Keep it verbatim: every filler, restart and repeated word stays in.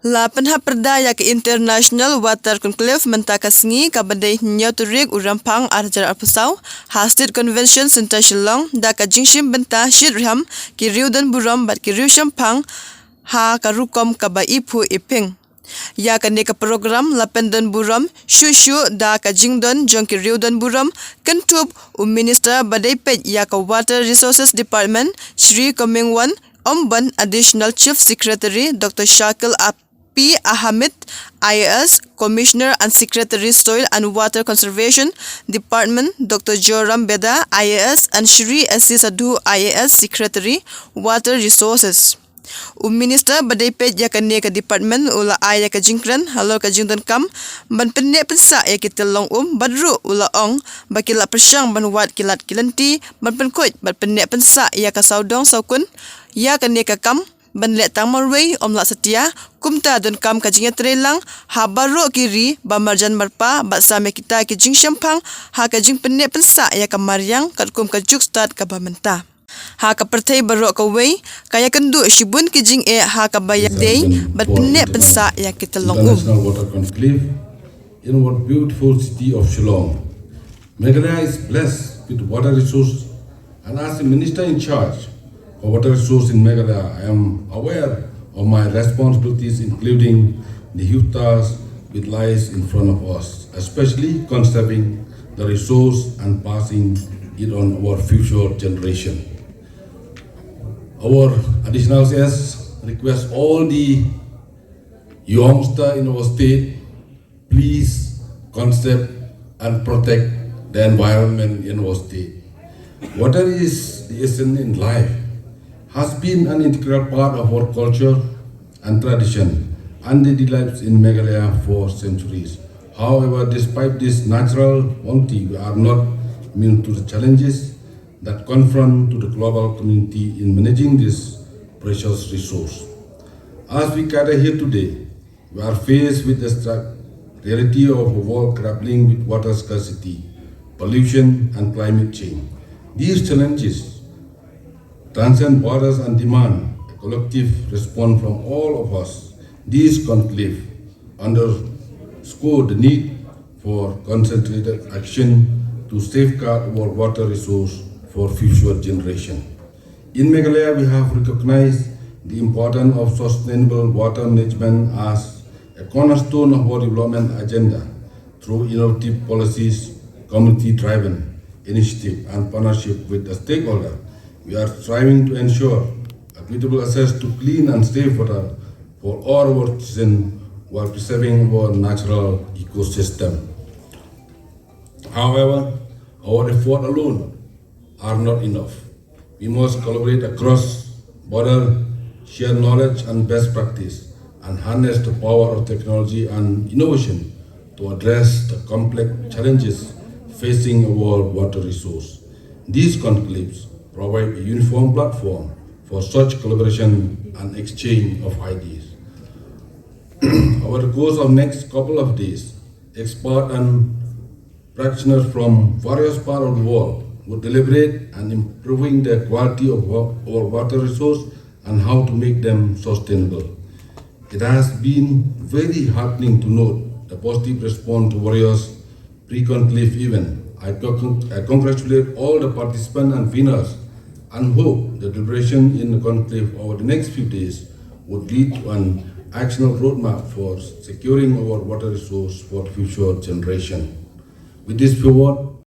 La pynhap pyrda ïa ka International Water Conclave mynta ka sngi kaba dei hynñiew tarik u Rymphang ar hajar arphew saw ha State Convention Centre Shillong da ka jingshim bynta shitrhem ki riew don burom bad ki riew shemphang ha ka rukom kaba iphuh iphieng. Ïa kane ka program la pyndon burom shuh shuh da ka jingdon jong ki riew don burom kynthup u Minister ba dei peit ïa ka Water Resources Department Shri Comingone Ymbon, Additional Chief Secretary Doctor Shakil P Ahmed, I A S, Commissioner and Secretary Soil and Water Conservation Department, Doctor Joram Beda, I A S, and Shri S C Sadhu, I A S, Secretary, Water Resources. U Minister ba dei peit ïa kane ka department u la ai ïa ka jingkren halor ka jingdonkam ban pynneh pynsah ïa ki tyllong um bad ruh u la ong ba ki la pyrshang ban wad ki lad ki lynti ban pynkhuid bad pynneh pynsah ïa ka sawdong sawkun ïa kane ka kam ban leh tang marwei ym lah satia, kumta donkam ka jingïatreilang ha baroh ki ri ba marjan marpa bad sam ïa kita ki jingshemphang ha ka jingpynneh pynsah ïa ka mariang katkum ka juk stad kaba mynta. Ha ka pyrthei baroh kawei ka ïakynduh shibun ki jingeh ha kaba ïadei bad pynneh pynsah ïa ki tyllong um. International Water Conclave in our beautiful city of Shillong. Meghalaya is blessed with water resource, and as the minister in charge for water resource in Meghalaya, I am aware of my responsibilities, including the huge task which lies in front of us, especially conserving the resource and passing it on our future generation. Our additional S request all the youngster in our state, please conserve and protect the environment in our state. Water is the essence in life, has been an integral part of our culture and tradition, and daily lives in Meghalaya for centuries. However, despite this natural bounty, we are not immune to the challenges that confront to the global community in managing this precious resource. As we gather here today, we are faced with the stark reality of a world grappling with water scarcity, pollution, and climate change. These challenges transcend borders and demand a collective response from all of us. This conclave underscore the need for concentrated action to safeguard our water resource for future generation. In Meghalaya, we have recognized the importance of sustainable water management as a cornerstone of our development agenda through innovative policies, community-driven initiative, and partnership with the stakeholder. We are striving to ensure equitable access to clean and safe water for all our citizens while preserving our natural ecosystem. However, our effort alone are not enough. We must collaborate across border, share knowledge and best practice, and harness the power of technology and innovation to address the complex challenges facing our water resource. These conclaves provide a uniform platform for such collaboration and exchange of ideas. Over the course of next couple of days, experts and practitioners from various parts of the world would deliberate and improving the quality of wa-, our water resource and how to make them sustainable. It has been very heartening to note the positive response to various pre-conclave event. I con-, I congratulate all the participants and winners and hope the deliberation in the conclave over the next few days would lead to an actionable roadmap for securing our water resource for future generation. With this forward,